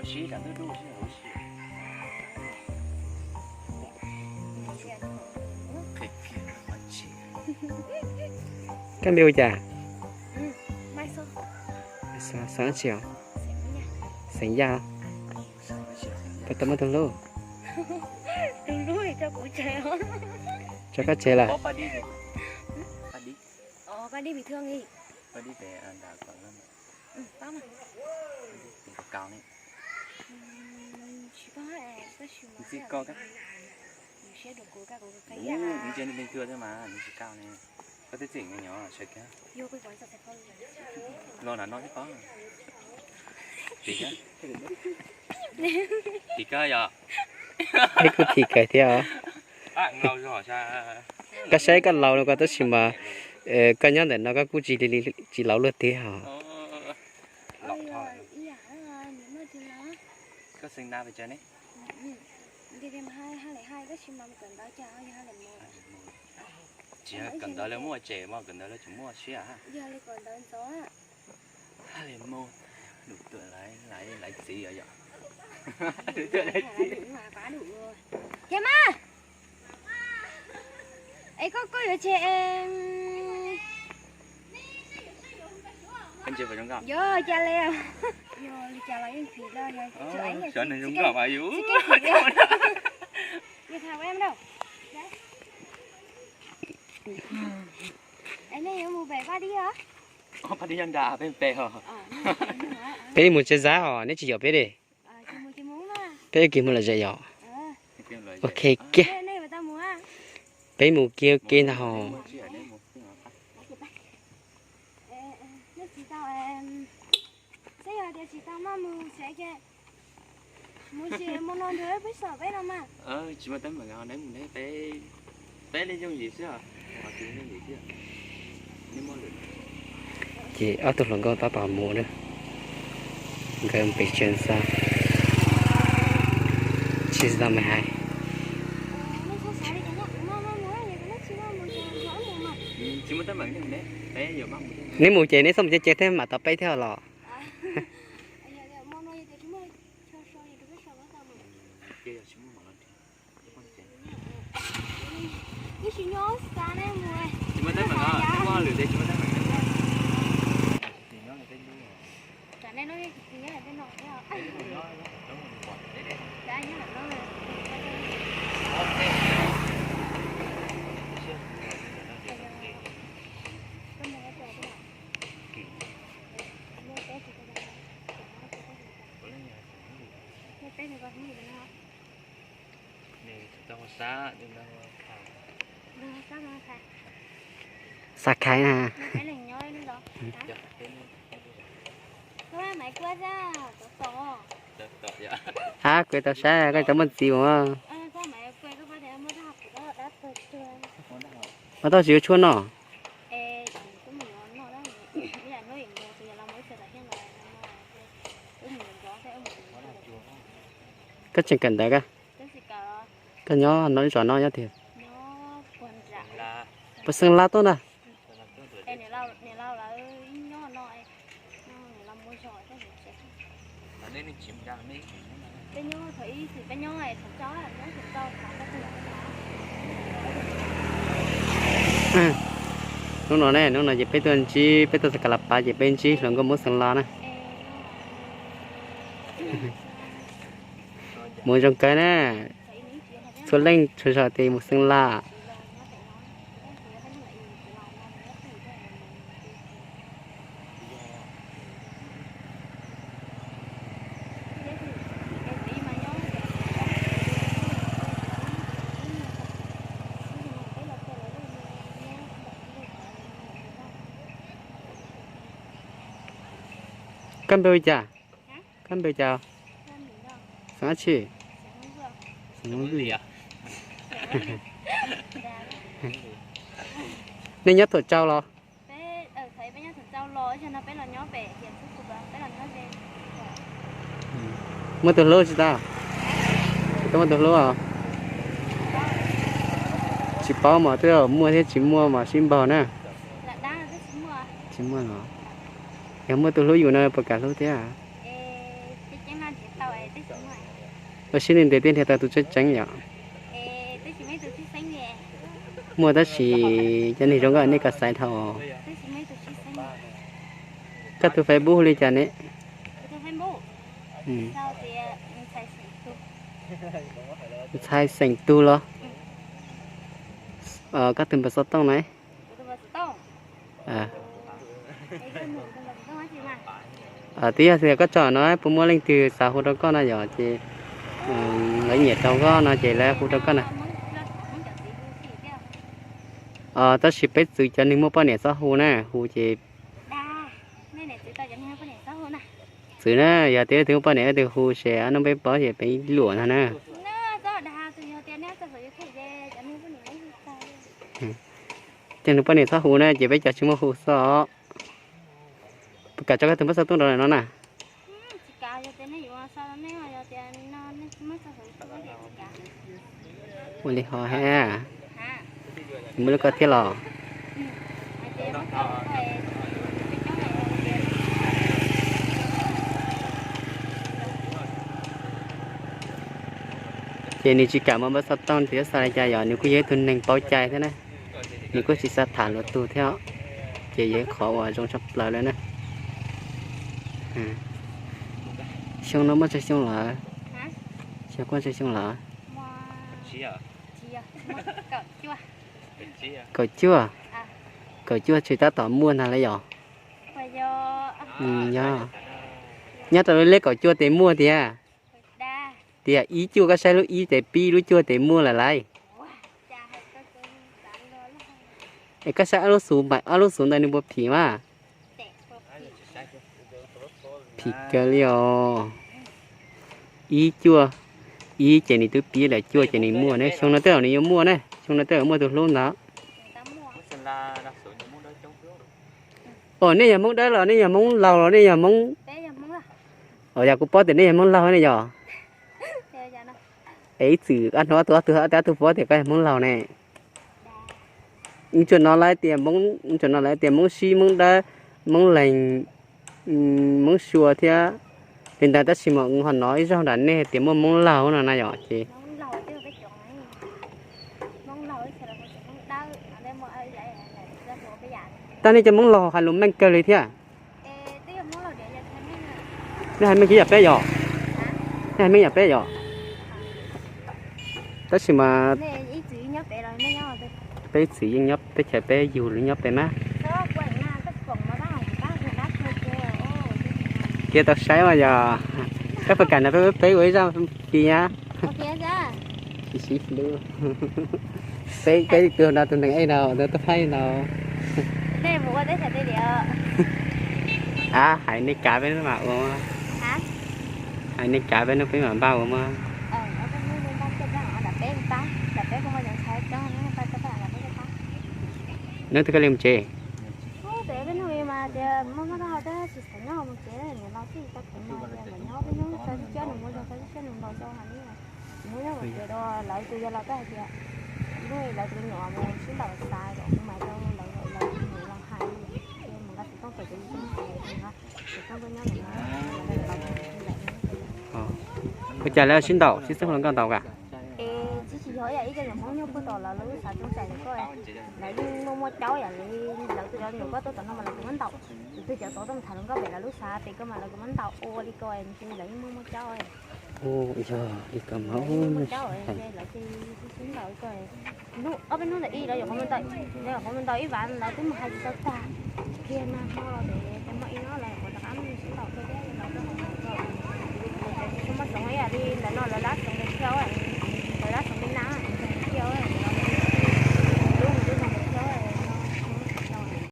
Koj npe hu cas? Xeem dab tsi os? Xeem Yaj. Puas tau muaj tus hlub? Tso koj tseg lawm. Koj twb tseem nyob nyob sawv kiag. Los nram no thiab pob. Tim koj yom. Peb kuj thim kawg thiab os. Koj saib koj laus no koj tab sis mas koj nyob ntawm no koj kuj tsis li, tsis laus luaj tiag os. Tsis kawm ntawv lawv muaj tsev mas kawm ntawv lawv tsis muaj siab. Hab li mus, lub tuam laiv txiv yom. Ces mas, es koj koj yuav tseg, yog cas li, yog li cas los yeej phim los yog, yog tham ua dab. Es nej yuav mus pem Paj Dib os? Peb mus tsev zab os, neb tsis yaum peb li. Peb ib kis mus lom zem yom. Ok kiag. Peb mus kiag ua ke ntag hos. Tsis muaj teeb meem, neb mus neb, peb, peb li yooj yim xwb. Ces ob tug hluas nkauj tab tom mus na, nkawd pem tsev xwb, tsis tau me hais. Neb mus ces neb txhob mus cem cem thiab mam tau peb thiab los. Xa khaiv na. Ab, kuv tau saib koj tau muaj txiv ua. Mas tau tsis yuav tshuaj noj? Koj tseem kawm ntawv koj? Koj nyob no ib zos no nyob tiag? Puas xeev lab tuaj ntag? Hnub no ne, hnub no ces peb tuaj ntsib, peb tuaj xav kas las pas ces peb ntsib hluas nkauj Hmoob xeev lab na. Mus zoo kawg na, txhua leej txhua zos tias mus xeev lab. Koj npe hu cas? Koj npe hu cas? Xeem dab tsi? Nej nyob Tuam Tsau los? Muaj tus hlub tsis tau? Tsis tau muaj tus hlub os? Tsis paub mas, twb muaj thiab tsis muaj mas sib npaug na. Tsis muaj los? Yog muaj tus hlub yus no puas kam hlub thiab? Ua siab ntev ntev thiaj nrhiav tau tus tseeb tseeb yom. Muaj tab sis cov neeg zoo nkauj nej kov xaiv dhau. Koj tus Facebook hu li cas ne? Ntxhais xeem Tug los? Koj tus npawb xov tooj na? Twb yog tias koj tso no puas muaj leej twg xav hu rau koj no yom, ces lawv nyiam rau koj no ces lawv hu rau koj na. Tab sis peb txwv cov neeg muaj poj niam txhob hu na, hu ces txwv na, yog tias leej twg muaj poj niam leej twg hu ces ob hnub peb paub ces peb luam no na. Cov neeg poj niam txhob hu na ces peb cov tsis muaj hu xwb os. Puas kam tso koj tus npawb xov tooj rau no na? Ua li ho ha, muaj lub koj thiab los? Ces nws tsis kam muab npawb xov tooj thiab xav li cas yom, nws kuj yog ib tug neeg paub cai thiab na, nws kuj tsis xav tham luag tug thiab, ces yog ib qhov uas zoo tshaj plaws lawm na. Xyoo no muaj tsawg xyoo lawm? Xyoo kuj tsawg xyoo lawm? Kaum cuaj. Kaum cuaj tseem tab tom muaj ntag lauj yom? Yog, nyob rau lub lej kaum cuaj tes muaj tiag. Tias ib cuaj koj saib lub ib tes pib lub cuaj tes muaj lawm lauj. Es koj saib ob lub xus, ob lub xus ntawd nws puas phim mas? Phim kawg li os. Ib cuaj, ib ces nws twb pib lawm, cuaj ces nws muaj ne, xyoo no tej zaum nws yuav muaj ne, xyoo no tej zaum muaj tus hlub ntawd. Os, nej yog Hmoob Dawb los nej yog Hmoob Laus los nej yog Hmoob? Os, yog kuv paub tias nej yog Hmoob Laus ne yog. Es ib txwm ob hnub ob tug ob tug ob tug paub tias koj yog Hmoob Laus ne. Tsuas no lawv tias Hmoob, tsuas no lawv tias Hmoob Sib, Hmoob Dawb, Hmoob Leeg, Hmoob Sua thiab li ntawd, tab sis mas ho hnov ib zaug nram nej tias muaj Hmoob Laus no na yom ces. Tab nej cov Hmoob Laus hais lus meej kawg li thiab. Nej hais meej kiv yam peb yom? Nej hais meej yam peb yom? Tab sis mas peb ib txwm yeej nyob teb chaws peb yug li nyob peb mas. Cia tau saib mas yog koj puas kam nrog peb ua ib zaj fi nyab? Peb, peb tus no tus neeg ej no, tus tub thaij no. Ab, hais nej kav peb hnub mam ua. Hais nej kav peb hnub peb mam npaj ua mas. Hnub twg koj li mus tsev? Ua cas lawv sib ntaus sib txeeb hluas nkauj ntau ka? Es tsis yog ib co nyuam Hmoob nyob puag tom lawv lub xav txooj tsaim ntawm ko, lawv yeej muaj muaj caub yam li lawv tus cov nyuam koj tuaj tom no mas lawv kuj muab ntaus, tus twg cov tod tuaj mus tham hluas nkauj pem lawv lub xav pem ko mas lawv kuj muab ntaus ua li ko, nws lawv yeej muaj muaj caub. Yog li ko mas lawv yeej muaj caub, lawv cia li sib ntaus ko. Ob peb hnub ntawm ib lawv yuav qhov mus ntaus ib vas lawv twb mus hais tsis tau tag kiag nag hmo los ces muaj ib